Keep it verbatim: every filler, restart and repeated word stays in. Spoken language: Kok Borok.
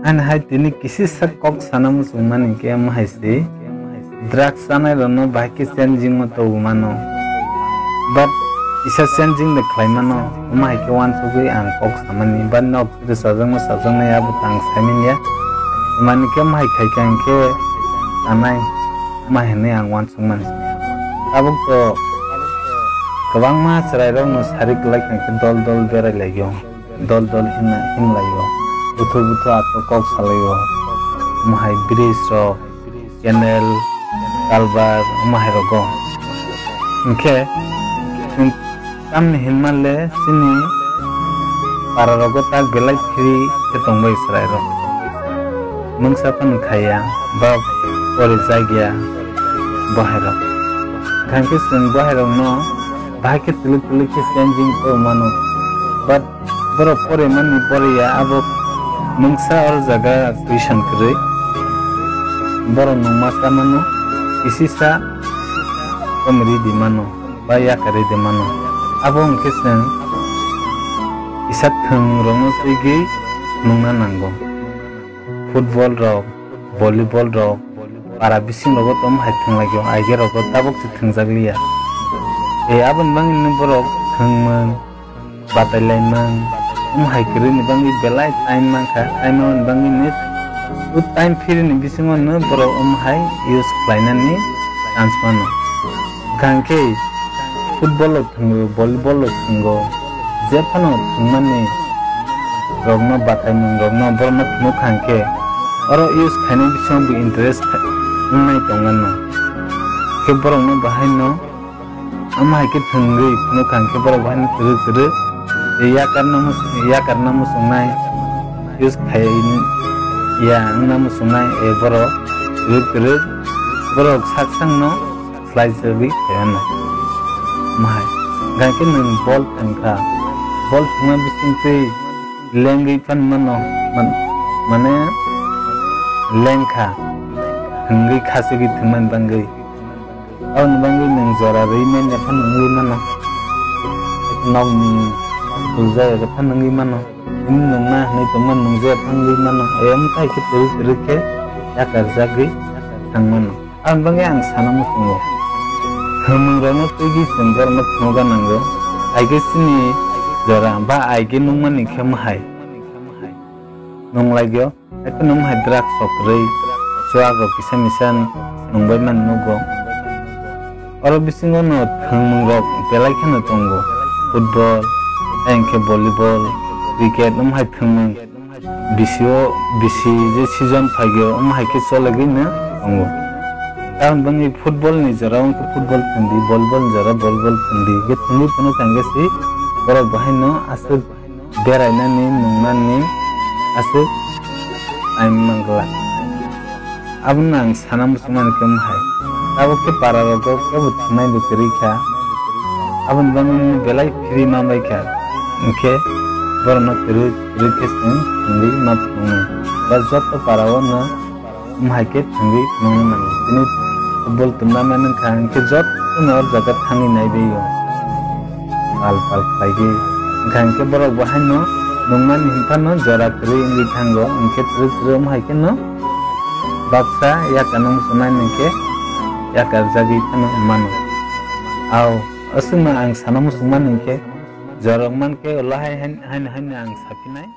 Ani hai tini kisisa kok sana muchungmani khe omo hai se, drugs chanai rokno bahai khe changing o tongwi mano, but kisa changing de khlai mano, omo hai khe uansugwi ang kok samani, but nok chajak no chajaknai abo tang saimanya, mani khe omo hai khai khe ang khe sanai, omo hai hinwi ang uansukmani. Tabuk to kwbangma chwrai rokno sari kwlai kha khe dol dol berai lai o. Dol dol himna himlaio. Buthu buthu aswk kok salaio. Omo hai bridge rok, canal, culvert, omo hai rogo. Hinkhe chwng tamni hinma le chini para rogo tak belai free khe tongbai chwrai rok. Mungsa phano khaiya, ba porijakya bo hai rok. Hinkhe chwng bo hai rokno bahai khe twlwk twlwk khe changing tongmano. But Borok porimani poriya abo mungsa oro jaga question kwrwi. Borok nungma chamano kisisa komri di mano ba yakarwi di mano. Abo hwnkhe chwng kisa thwng rokno twigwi nungna nango. Football rok, volleyball rok, para bising rogo tong hai thwnglaio, aige rogo tabuk se thwngjak liya. E aboni bagwi no borok thwngmung, batai laimung, omo hai kwrwini bagwi belai time mankha, time aboni bagwi no o time free ni bisingo no borok omo hai use khlainani chance mano. Hwnkhe football rok thwngo, volleyball rok thwngo, je phano thwngmani rokno, bataimung rokno borokno phunuk kha hwnkhe, oro use khainai bisingo bo interest kha-, wngnai tongna no. Khe borokno bahaino omo hai khe thwngwi phunuk kha hwnkhe borok bahaino kwrwk kwrwk tei yakarna mus-, yakarna muchungnai, use khai ya wngna muchungnai, e borok kwrwk kwrwk borok sak sakno khlai jagwi khaiyano. Mahai, hwnkhe nwng bol thwngkha, bol thwngma bisingtwi lengwi phan mano, man-, mane lengkha, hwngwi khachigwi thwngmani bangwi. Aboni bangwi nwng jora rwi manya phano wngwi mano, nokni pujaya phano wngwi mano. Nini nungna hwnwi tongma nungjaya phano wngwi mano, ayang tai khe kwrwi kwrwi khe yakarjagwi thang mano. Aboni bagwi ang sana muchungo, thwngmungrokno twigwi chwng borokno phunukna nango. Aige chini jora ba aige nungmani khe omo hai nunglaio, haikhe omo hai drugs rok kwrwi, chuak rok kisa misa nungbaimani nugo. Oro bisingo no thwngmungrok belai kheno tongo, football, ayang khe volleyball, cricket, omo hai thwngmung. Bisio, bisi je season phaigio, omo hai khe cholegwino tongo. Tamoni bagwi football ni jora wngkhe football thwngdi, volleyball ni jora volleyball thwngdi, hwnkhe thwngwi phano thangkhe se borok bahaino aswk berainani, nungnani aswk time mangla. Abono ang sana muchungmani khe omo hai. Tabuk khe para rogo kebo thwngnai bo kwrwi kha. Aboni bagwi belai free ma bai kha. Hinkhe borokno kwrwi kwrwi khe chwng thwngwi ma phunuknai. Ba joto para o no omo hai khe thwngwi phunukna nango. Tini football tournament wngkha hinkhe jotono o jaga thangwi naibaio. Pal pal khlaigwi. Wngkha hinkhe borok bo haino nungmani hinphano jora kwrwi wngwi thango. Hinkhe twrwk twrwk omo hai kheno baksa yakarno muchungnai hinkhe yakarjagwi phano mano. Ao, aswkno ang sana muchungmani hinkhe jorok mankhe ulo hai haino haino ang saphinai.